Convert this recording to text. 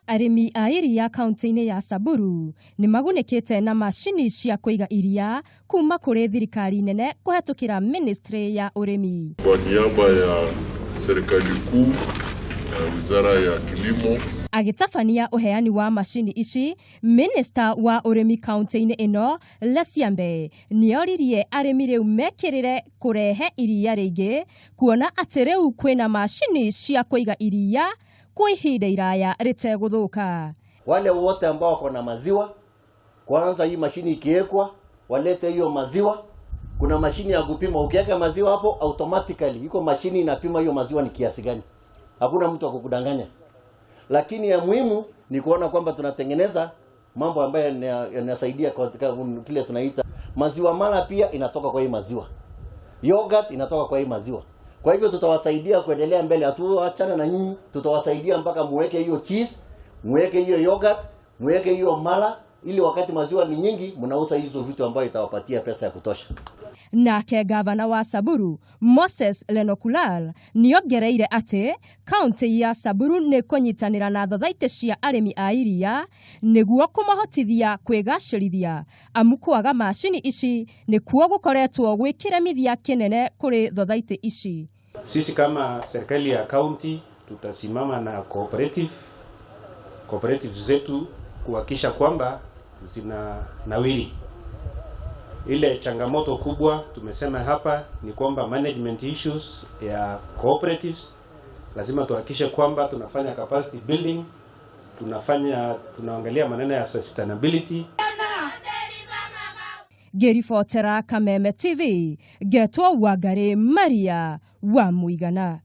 Arĩmi a iria kaunti-inĩ ya Samburu nĩ magunĩkĩte na macini cia kũiga iria kuma kũrĩ thirikari nene kũhetũkĩra ministry ya ũrĩmi. Kwa niaba ya serikali kuu na wizara ya kilimo. Agĩtabania ũheani wa macini ici, minista wa ũrĩmi kaunti-inĩ ĩno Lesiambe nĩoririe arĩmi rĩu mekĩrĩre kũrehe iria rĩingĩ, kuona atĩ rĩu kwĩna macini cia kũiga iria kwa ihinda iraya rĩtegũthũka. Wale wote ambao wako na maziwa, kwanza hii mashini ikiwekwa, walete hiyo maziwa. Kuna mashini ya kupima, ukiweka maziwa hapo automatically iko mashini inapima hiyo maziwa ni kiasi gani. Hakuna mtu akukudanganya. Lakini ya muhimu ni kuona kwamba tunatengeneza mambo ambayo yanasaidia katika kile tunaita maziwa mala, pia inatoka kwa hii maziwa. Yogurt inatoka kwa hii maziwa. Kwa hivyo tutawasaidia kuendelea mbele, hatuachana na nyinyi, tutawasaidia mpaka muweke hiyo cheese, muweke hiyo yogurt, muweke hiyo mala, ili wakati maziwa ni nyingi mnauza hizo vitu ambayo itawapatia pesa ya kutosha. Nake gavana wa Samburu Moses Lenokulal nĩongereire atĩ kaunti ya Samburu nĩ kũnyitanĩra na thothaitĩ cia arĩmi a iria nĩguo kũmahotithia kwĩgacĩrithia, amu kwaga macini ici nĩkuo gũkoretwo gwĩ kĩremithia kĩnene kũrĩ thothaitĩ ici. Sisi kama serikali ya kaunti tutasimama na cooperative zetu kuhakikisha kwamba zina nawiri. Ile changamoto kubwa tumesema hapa ni kwamba management issues ya cooperatives, lazima tuhakikishe kwamba tunafanya capacity building, tunaangalia maneno ya sustainability. Ngĩribotera Kameme TV, ngetwo Wangari Maria wa Mũigana.